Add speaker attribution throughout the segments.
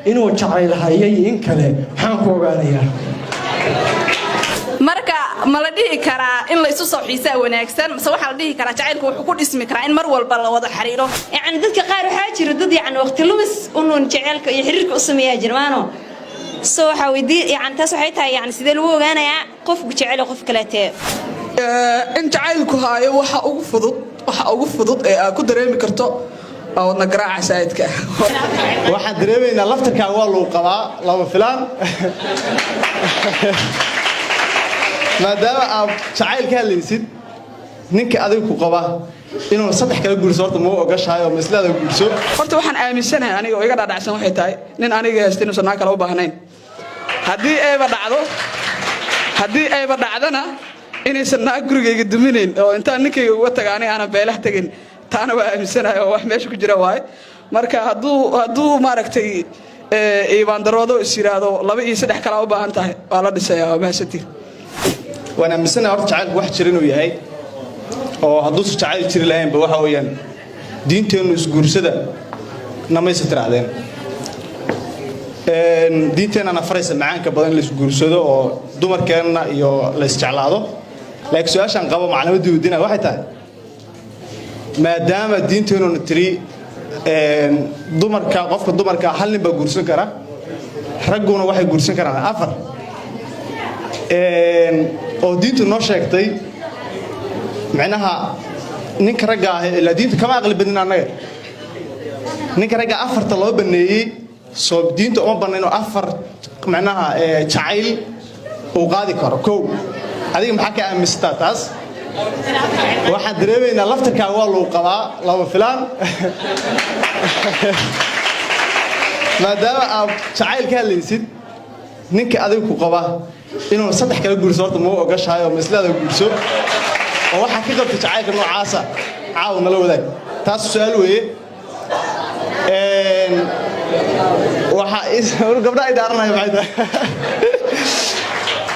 Speaker 1: Inuu jacayl hayay in kale maxaan ku ogaanayaa?
Speaker 2: Marka ma la dhihi karaa in la isu soo xiisaa wanaagsan, mase waxaa la dhihi karaa jacaylku wuxuu ku dhismi karaa in mar walba la wada xiriiro?
Speaker 3: Yacni dadka qaar waxaa jira dad yacni waqti lumis unuun jaceylka iyo xiriirka u sameeyaa jirmaano. So waxaa weydii, yacni taas waxay tahay, yacni sidee lagu ogaanayaa qofku jecel qof kaleetee?
Speaker 4: In jacaylku haayo waxa ugu fudud ee aad ku dareemi karto waa wadna garaaca saa'idka.
Speaker 5: Waxaan dareemaynaa laftarkaaga waa lagu qabaa lama filaan. Maadaama aad jacayl ka hadlaysid, ninka adiga ku qaba inuu saddex kala guurso, horta mau ogashahay oo maslaada guurso?
Speaker 4: Horta waxaan aaminsanahay aniga oo iga dhaadhacsan waxay tahay nin aniga haysta inuusan naag kale u baahnayn. Haddii ayba dhacdana inaysan naag gurigayga duminayn oo intaan ninkayga uga taga aniga aanan beelah tegin, taana waa aaminsanahay oo wax meesha ku jira waaye. Marka hadduu maaragtay iibaandaroodo is yidhaahdo laba iyo saddex kalaa u baahan tahay, waa la dhisayaa. Waa mahadsantiin.
Speaker 5: Waan aaminsanahay horta jacaylku wax jira inuu yahay, oo hadduusan jacayl jiri lahaynba waxa weeyaan diinteennu isguursada namaysa tirahdeen. Diinteennana faraysa macaanka badan in la isguursado oo dumarkeenna iyo la isjeclaado. Laakiin su-aashaan qabo maclimadii weydiinaya waxay tahay, maadaama diinteennuna tiri dumarka, qofka dumarka hal nin baa guursan kara, ragguna waxay guursan karaan afar, oo diintu noo sheegtay, micnaha ninka ragga ah ilaa diintu kama aqli badnin annaga, ninka ragga afarta loo baneeyey, soo diintu uma bannayn oo afar micnaha jacayl uu qaadi karo? Kow, adiga maxaa ka aaminsataa taas? Waxaan dareemaynaa laftarkaaga waa lagu qabaa lama filaan. Maadaama aad jacayl ka hadlaysid, ninka adiga ku qaba inuu saddex kala guurso, horta mau ogashahay oo maslaada guurso? Oo waxaa ka qabta jacaylka noocaasa caawa nala wadaag. Taas su-aal weeye. Waxaa gabdha ay dhaaranaya maxay tahay?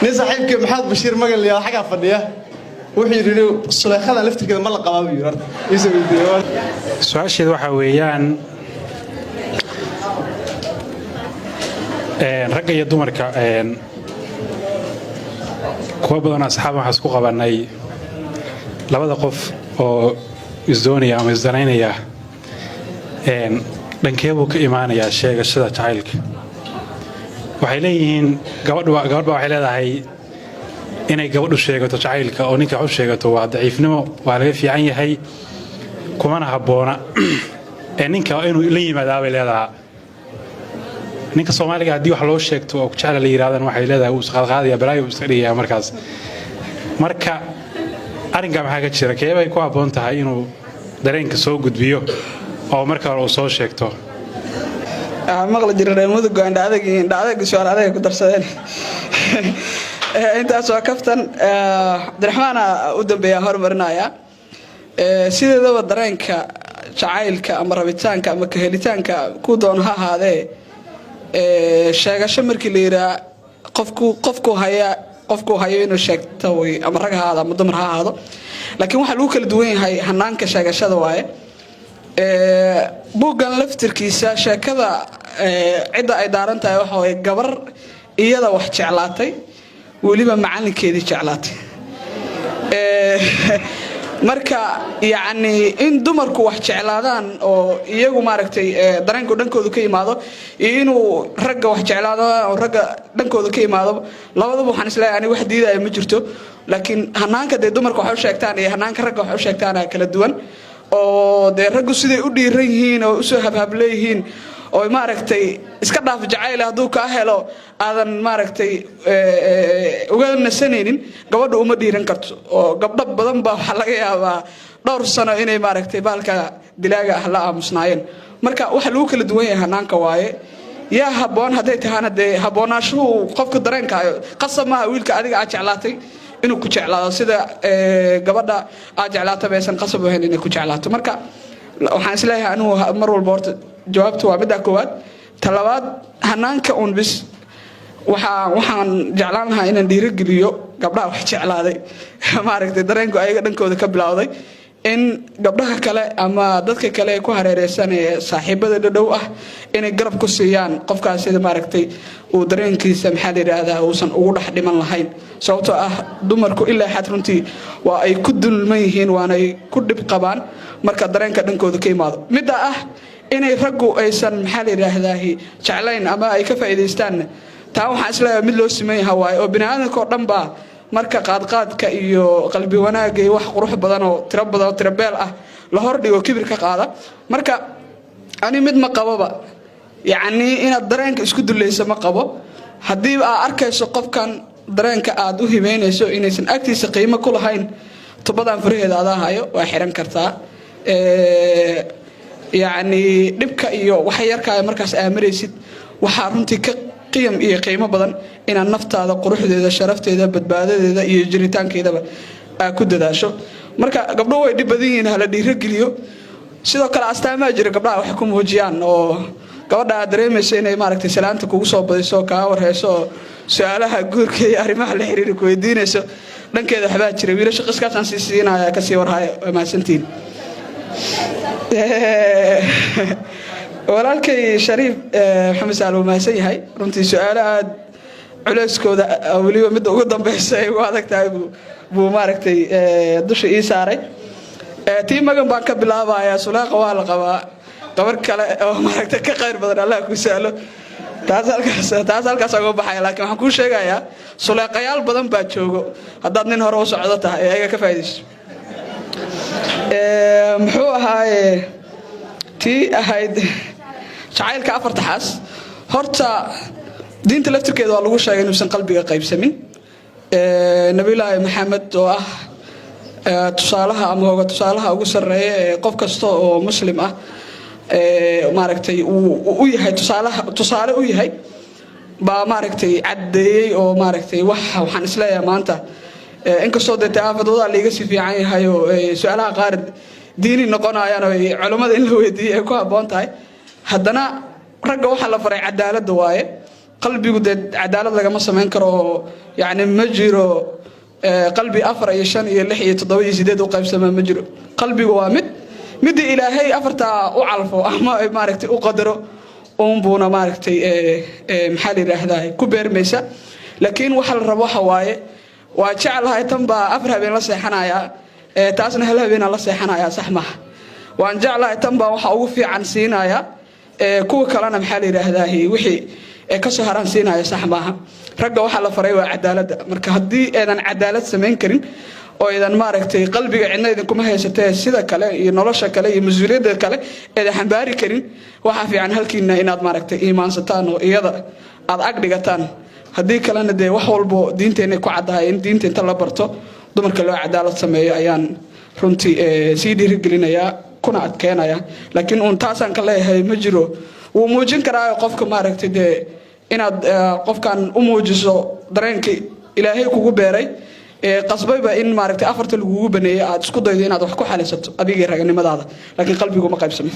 Speaker 5: Nin saaxiibkii Maxamed Bashiir Magal yaa xaggaa fadhiya wuxuu yidhi Suleekhadan laftirkeeda ma la qabaa buu yidhi. Horta iisoo weydiiyey.
Speaker 6: Su-aasheeda waxaa weeyaan, ragga iyo dumarka, kuwa badan asxaab waxaa isku qabannay labada qof oo isdoonaya ama isdanaynaya, dhankee buu ka imaanayaa sheegashada jacaylka? Waxay leeyihiin gabadh gabadh baa waxay leedahay inay gabadhu sheegato jacaylka oo ninka wax u sheegato waa daciifnimo, waa laga fiican yahay, kumana habboona, ee ninka waa inuu la yimaadaa bay leedahaa. Ninka Soomaaliga haddii wax loo sheegto oo ku jecla la yidhahdana, waxay leedahay wuu isqaadqaadaya, balaayo uu iska dhigayaa markaas. Marka arrinkaa maxaa ka jira? Kee bay ku habboon tahay inuu dareenka soo gudbiyo oo marka hore uu soo sheegto?
Speaker 4: Waxaa maqli jira reer Mudug indha adag, indha adag su-aal adag ay ku darsadeen. Intaas waa kaftan. Cabdiraxmaana u dambeeya hormarinaya. Sideedaba dareenka jacaylka ama rabitaanka ama kahelitaanka ku doono ha ahaadee, sheegasho markii la yidhaha, qofku hayo inuu sheegto way, ama rag ha ahaado ama dumar ha ahaado, laakiin waxaa lagu kala duwan yahay hanaanka sheegashada waaye. Buuggan laftirkiisa sheekada cidda ay daaran tahay waxa waye gabar iyada wax jeclaatay, weliba macalinkeedii jeclaatay. Marka yacni in dumarku wax jeclaadaan oo iyagu maaragtay dareenku dhankoodu ka yimaado iyo inuu ragga wax jeclaadaan oo ragga dhankooda ka yimaado, labadaba waxaan isleeyahay aniga wax diidaya ma jirto. Laakiin hanaanka dee dumarka wax u sheegtaan iyo hanaanka ragga wax u sheegtaana kala duwan, oo dee raggu siday u dhiiran yihiin oo usoo habhableeyihiin oo maaragtay iska dhaaf jacayl hadduu kaa helo aadan maaragtay uga nasanaynin, gabadha uma dhiiran karto. Oo gabdho badan baa waxaa laga yaabaa dhowr sano inay maaragtay baalka dilaaga ah la aamusnaayeen. Marka waxa lagu kala duwan yahay hanaanka waaye. Yaa habboon hadday tahana, dee habboonaashuhu qofka dareenkaayo qasab maaha wiilka adiga aad jeclaatay inuu ku jeclaado, sida gabadha aad jeclaataba aysan qasab ahayn inay ku jeclaato. Marka waxaan isleeyahay anigu mar walba horta jawaabtu waa middaa koowaad. Ta labaad, hanaanka uun bis. Waxaan jeclaan lahaa inaan dhiirogeliyo gabdhaha wax jeclaaday, maaragtay dareenku ayaga dhankooda ka bilowday. In gabdhaha kale ama dadka kale ee ku hareereysan ee saaxiibada dhadhow ah inay garab ku siiyaan qofkaas, sida maaragtay uu dareenkiisa, maxaa la yidhaahdaa, uusan ugu dhex dhiman lahayn, sababtoo ah dumarku ilaa xad runtii waa ay ku dulman yihiin, waanay ku dhib qabaan marka dareenka dhankooda ka imaado. Midda ah inay raggu aysan, maxaa la yidhaahdaa, jeclayn ama ay ka faa'iidaystaanna, taa waxaan isleeyahay mid loo siman yaha waaye, oo bini aadamka oo dhan baa marka qaadqaadka iyo qalbi wanaagga iyo wax qurux badan oo tiro badan oo tiro beel ah la hordhigo kibir ka qaada. Marka ani mid ma qababa, yacnii inaad dareenka isku dulayso ma qabo. Haddii aad arkayso qofkan dareenka aad u hibeynayso inaysan agtiisa qiimo ku lahayn, tubadan furaheeda adaa hayo, waa xiran kartaa. Yacni dhibka iyo waxa yarkaaya markaas aamaraysid waxaa runtii ka qiyam iyo qiimo badan inaad naftaada quruxdeeda, sharafteeda, badbaadadeeda iyo jiritaankeedaba aad ku dadaasho. Marka gabdho way dhib badan yihiin, hala dhiirogeliyo. Sidoo kale astaamaa jira gabdhaha wax ku muujiyaan, oo gabadha aad dareemayso inay maaragtay salaanta kugu soo badiso, kaa warhayso, oo su-aalaha guurka iyo arrimaha la xiriira ku weydiinayso, dhankeeda waxbaa jira. Wiilasha qiskaasaan sii siinaya, kasii warhaya. Waa mahadsantihiin. Walaalkay Shariif Maxamed Saal wuu mahadsan yahay runtii. Su-aalo aada culeyskooda, weliba midda ugu dambeysa ay ugu adag tahay, buu maaragtay dusha ii saaray. Tii magan baan ka bilaabayaa. Sulaaqa waa la qabaa, gabar kale oo maaragtay ka khayr badan Allah ku sahlo. Taas halkaas uga baxaya, laakiin waxaan kuu sheegayaa suleeqayaal badan baa joogo haddaad nin hore u socdo tahay ee ayaga ka faa'iidayso. Muxuu ahaaye, tii ahayd jacaylka afarta xaas, horta diinta laftirkeeda waa lagu sheegay inuusan qalbiga qaybsamin. Nabiyulaahi Maxamed oo ah tusaalaha ama hoga tusaalaha ugu sarreeya ee qof kasta oo Muslim ah maaragtay uu u yahay tusaalaha, tusaale u yahay, baa maaragtay caddeeyey oo maaragtay wax waxaan isleeyahay maanta, inkastoo dee taafadooda liiga si fiican yahay oo su-aalaha qaar diini noqonayaan oo culummada in la weydiiyey ay ku habboon tahay, haddana ragga waxaa la faray cadaaladda waaye. Qalbigu dee cadaalad lagama samayn karo, oo yacni ma jiro qalbi afar iyo shan iyo lix iyo toddoba iyo sideed u qaybsamaa, ma jiro. Qalbigu waa mid, midii Ilaahay afartaa u calfo ama maaragtay u qadaro uunbuuna maaragtay, maxaa la yidhaahdaa, ku beermaysa. Laakiin waxa la rabo waxa waaye, waa jeclahay tan baa 4 habeen la seexanayaa, taasna hal habeenaa la seexanayaa, sax maaha. Waan jeclahay tan baa waxa ugu fiican siinaya, kuwa kalena, maxaa la yidhaahdaa, wixii kasoo haraan siinaya, sax maaha. Ragga waxaa la faray waa cadaaladda. Marka haddii eedan cadaalad samayn karin oo eedan maaragtay qalbiga cidna idinkuma haysatee, sida kale iyo nolosha kale iyo mas-uuliyadda kale eedan xambaari karin, waxaa fiican halkiina inaad maaragtay iimaansataan oo iyada aad ag dhigataan. Haddii kalena dee wax walbo diinteenay ku caddahay. In diinta inta la barto dumarka loo cadaalad sameeyo ayaan runtii sii dhiirigelinayaa kuna adkeynaya. Laakiin uun taasaan ka leeyahay, ma jiro. Wuu muujin karaa qofka maaragtay dee inaad qofkan u muujiso dareenkii Ilaahay kugu beeray qasbayba in maaragtay afarta lagugu baneeyey, aad isku daydo inaad wax ku xalisato adigii raganimadaada, laakiin qalbigu ma qaybsamo.